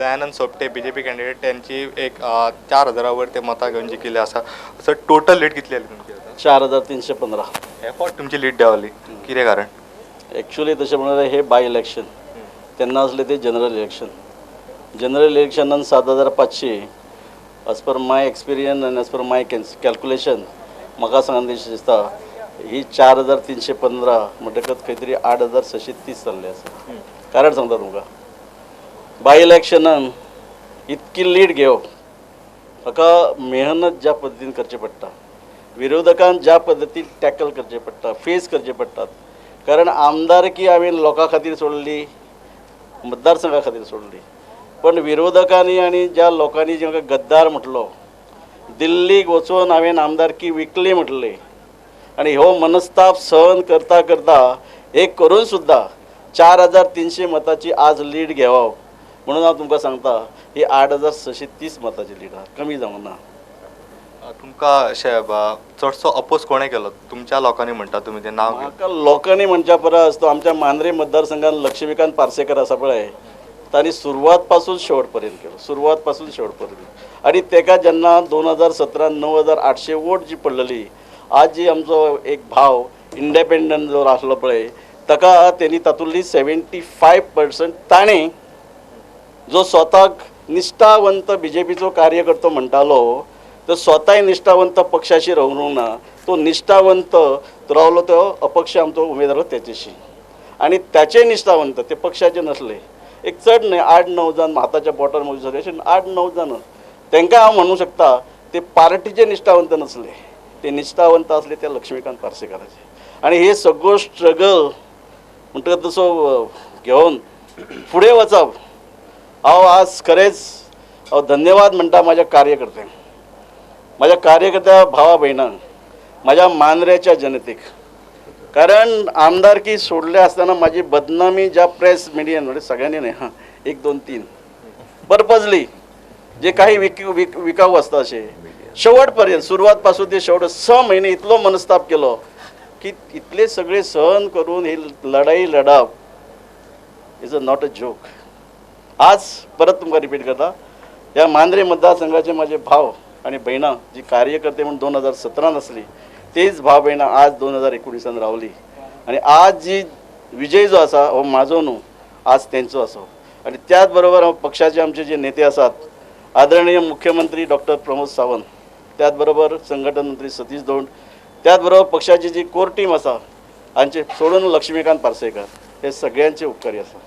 Dayanand Sopte BJP candidate त्यांची एक 4000 वयर ते मतां घेवन जिखिल्ले आसा. सर, टोटल लीड कितली आली तुमची आतां? 4315. हे फावट तुमची लीड देंवली, कितें कारण? एक्चुअली तशें म्हणल्यार हे बाय इलेक्शन, तेन्ना आसलें ते जनरल इलेक्शन. जनरल इलेक्शनान 7500, एज पर my experience आनी एज पर माय कॅल्कुलेशन म्हाका सांगन दिसता ही 4315 म्हणटकच खंय तरी 8630 जाल्ले आसा. कारण सांगता तुमकां, बाय इलेक्शनान इतकी लीड घेवप हाका मेहनत ज्या पद्दतीन करचें पडटा, विरोधकान ज्या पद्दतीन टॅकल करचें पडटा, फेस करचें पडटात. कारण आमदारकी हांवें लोकां खातीर सोडली, मतदारसंघा खातीर सोडली, पण विरोधकांनी आनी ज्या लोकांनी जे म्हाका गद्दार म्हटलो, दिल्लीक वचून हांवें आमदारकी विकली म्हटली, आनी हो मनस्ताप सहन करता करता एक करून सुद्दां 4300 मताची आज लीड घेवप म्हणून हांव तुमकां सांगता, ही 8630 मताची लीड आहा, कमी जावंक ना. तुमकां अशें चडसो अपोज कोणें केलो? तुमच्या लोकांनी म्हणटा तुमी तें नांव घेवन. म्हाका लोकांनी म्हणच्या परस तो आमच्या मांद्रे मतदारसंघात लक्ष्मीकांत पार्सेकर आसा पळय, तांणी सुरवात पासून शेवट पर्यंत केलो, सुरवात पासून शेवट पर्यंत. आनी तेका जेन्ना 2017 9800 वोट जी पडलेली, आज जी आमचो एक भाव इंडिपेंडंट जो आसलो पळय, ताका तेणी तातूंतली 75% ताणें, जो स्वताक निश्ठावंत बीजेपीचो कार्यकर्तो म्हणटालो, तो स्वताय निश्ठावंत पक्षाशी रावूंक ना, तो निश्ठावंत रावलो तो अपक्ष आमचो उमेदवार त्याच्याशी, आनी त्याचे निश्ठावंत ते पक्षाचे नसले. एक चड न्हय, 8-9 जाण हाताच्या बोटार मोजू शकता अशे 8-9 जाण, तांकां हांव म्हणूं शकता ते पार्टीचे निश्ठावंत नसले, ते निश्ठावंत आसले त्या लक्ष्मीकांत पार्सेकाराचे. आनी हे सगळो स्ट्रगल म्हणटकच तसो घेवन फुडें वचप, हांव आज खरेंच हांव धन्यवाद म्हणटा म्हाज्या कार्यकर्त्यांक, म्हाज्या कार्यकर्त्या भावा भयणांक, म्हाज्या मांद्रेच्या जनतेक. कारण आमदारकी सोडले आसतना म्हाजी बदनामी ज्या प्रेस मिडियन, म्हणजे सगळ्यांनी न्हय, हां, 1 2 3 पर्पजली जे काही विक विक विकाऊ आसता अशें शेवट पर्यंत, सुरवात पासून ते शेवट 6 महिने इतलो मनस्ताप केलो की इतले सगळे सहन करून ही लढाई लढप is a not a joke. आज परत तुमकां रिपीट करता, ह्या मांद्रे मतदारसंघाचे म्हाजे भाव आनी भयणां जी कार्यकर्ते म्हूण 2017 आसली, तेच भाव भयणां आज 2019 रावली. आनी आज जी विजय जो आसा हो म्हाजो न्हू, आज तेंचो आसा. आनी त्याच बरोबर हांव पक्षाचे आमचे जे नेते आसात, आदरणीय मुख्यमंत्री डॉक्टर प्रमोद सावंत, त्याच बरोबर संघटन मंत्री सतीश दौंड, त्याच बरोबर पक्षाची जी कोर टीम आसा हांचे सोडून लक्ष्मीकांत पार्सेकर, हे सगळ्यांचे उपकारी आसा.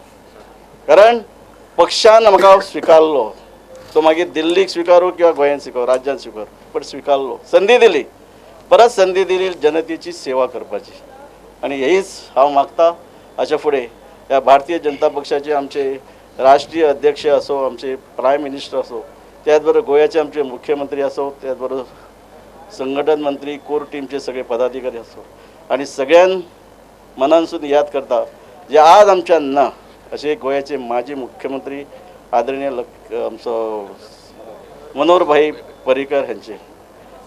कारण पक्षान म्हाका स्विकारलो, तो मागीर दिल्लीक स्विकारू किंवा गोंयांत स्विकारू, राज्यांत स्विकारू, पण स्विकारलो, संदी दिली, परत संदी दिली जनतेची सेवा करपाची. आनी हीच हांव मागता हाच्या फुडें ह्या भारतीय जनता पक्षाचे आमचे राष्ट्रीय अध्यक्ष असो, आमचे प्रायम मिनिस्टर असो, त्याच बरोबर गोव्याचे आमचे मुख्यमंत्री असो, त्याच बरोबर संघटन मंत्री, कोर टीमचे सगळे पदाधिकारी असो, आनी सगळ्यां मनानसून याद करता जे आज आमच्यान ना असे गोव्याचे माजी मुख्यमंत्री आदरणीय आमचो मनोहरभाई पर्रीकर हांचे.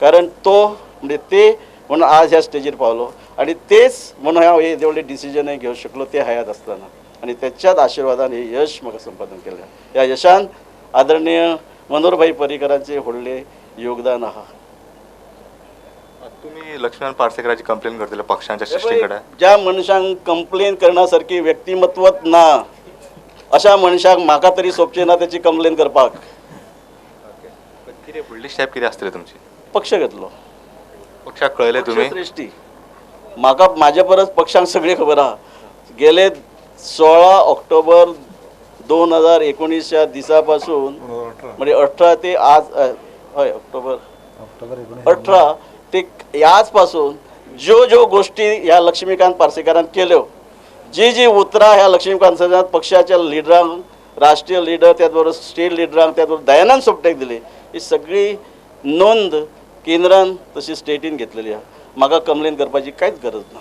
कारण तो म्हणजे ते म्हणून आज ह्या स्टेजीर पावलो आनी तेच म्हणून हांव हे व्हडलें डिसिजनय घेवंक शकलो ते हयात आसतना, आनी तेच्याच आशिर्वादान हे यश म्हाका संपादन केलें. ह्या यशान आदरणीय मनोहरभाई पर्रीकरांचें व्हडलें योगदान आहा. तुमी लक्ष्मीकांत पार्सेकराची कंप्लेन करतले पक्षांच्या श्रेष्ठी कडेन? ज्या मनशांक कंप्लेन करण्यासारखी व्यक्तिमत्वच ना, अशा मनशाक म्हाका तरी सोबचें ना तेची कंप्लेन करपाक. कितें फुडली स्टेप कितें आसतली तुमची? पक्ष घेतलो. पक्षाक कळयलें तुमी? श्रेष्ठी म्हाका म्हाजे परस पक्षांक सगळी खबर आहा. गेले 16 ऑक्टोबर 2019 दिसा पासून, म्हणजे 18 ते आज, हय ऑक्टोबर 18 ते आज पासून ज्यो ज्यो गोष्टी ह्या लक्ष्मीकांत पार्सेकारान केल्यो, जी जी उतरां ह्या लक्ष्मीकांत पार्सेकारान पक्षाच्या लिडरांक, राष्ट्रीय लिडर, त्याच बरोबर स्टेट लिडरांक, त्याच बरोबर दयानंद सोपटेक दिली, ही सगळी नोंद केंद्रान तशी स्टेटीन घेतलेली आहा. म्हाका कंप्लेन करपाची कांयच गरज ना.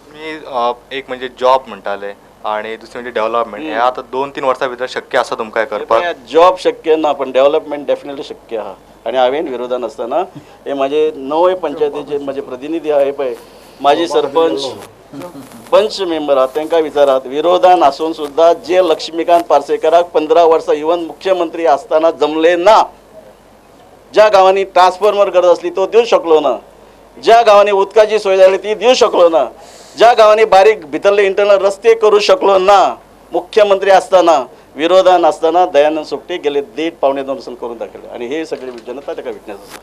तुमी एक म्हणजे जॉब म्हणटाले आणि दुसरें म्हणजे डेव्हलपमेंट, हे आतां 2-3 वर्सां भितर शक्य आसा तुमकां हें करपाक? जॉब शक्य ना, पण डेव्हलपमेंट डेफिनेटली शक्य आहा. आनी हांवें विरोधान आसतना हे म्हाजे 9 पंचायतीचे म्हाजे प्रतिनिधी आहा, हे पळय माजी सरपंच पंच मेंबर आहात तांकां विचारात. विरोधान आसून सुद्दां जे लक्ष्मीकांत पार्सेकराक 15 वर्सां इवन मुख्यमंत्री आसतना जमले ना, ज्या गांवांनी ट्रान्सफॉर्मर गरज आसली तो दिवं शकलो ना, ज्या गांवांनी उदकाची सोय जाली ती दिवं शकलो ना, ज्या गांवांनी बारीक भितरले इंटरनल रस्ते करूं शकलो ना, मुख्यमंत्री आसतना विरोधान आसतना दयानंद सोपटे गेले 1.5 पावणे 2 वर्सां करून दाखयले. आनी हे सगळे जनता ताका विटनेस आसा.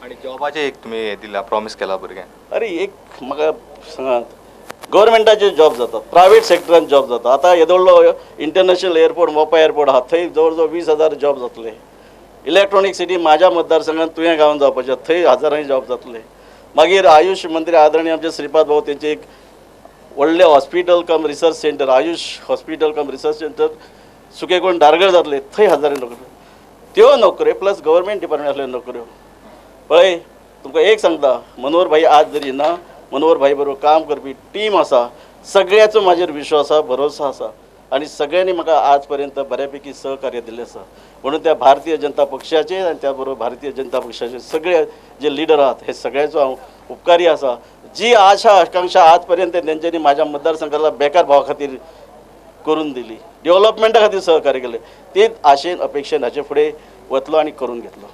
आनी जॉबाचें एक तुमी हें दिलां, प्रॉमीस केला भुरग्यांक. अरे एक म्हाका सांगात, गव्हर्मेंटाचे जॉब जातात, प्रायवेट सेक्टरान जॉब जाता. आतां येदो व्हडलो इंटरनॅशनल एअरपोर्ट मोपा एअरपोर्ट आहा, थंय जवळ जवळ 20,000 जॉब जातले. इलेक्ट्रॉनीक सिटी म्हाज्या मतदारसंघात तुयें गांवांत जावपाचें, थंय हजारांनी जॉब जातले. मागीर आयुश मंत्री आदरणीय आमचे श्रीपाद भाऊ तेंचे एक व्हडलें hospital cum research centre, AYUSH hospital cum research centre Sukekon Dhargal जातले, थंय हजारांनी नोकऱ्यो. त्यो नोकऱ्यो प्लस गव्हर्मेंट डिपार्टमेंट आसल्यो नोकऱ्यो. पळय तुमकां एक सांगता, मनोहर भाई आज जरी ना, मनोहर भाई बरोबर काम करपी टीम आसा, सगळ्याचो म्हाजेर विश्वास आसा, भरोसो आसा आनी सगळ्यांनी म्हाका आज पर्यंत बऱ्यापैकी सहकार्य दिल्लें आसा. म्हणून त्या भारतीय जनता पक्षाचे आनी त्या बरोबर भारतीय जनता पक्षाचे सगळे जे लिडर आहात हे सगळ्याचो हांव उपकारी आसा. जी आशा आकांक्षा आज पर्यंत तेंच्यांनी म्हाज्या मतदारसंघाला बेकार भावा खातीर करून दिली, डेव्हलपमेंटा खातीर सहकार्य केलें, तेच आशेन अपेक्षेन हाचे फुडें वतलो आनी करून घेतलो.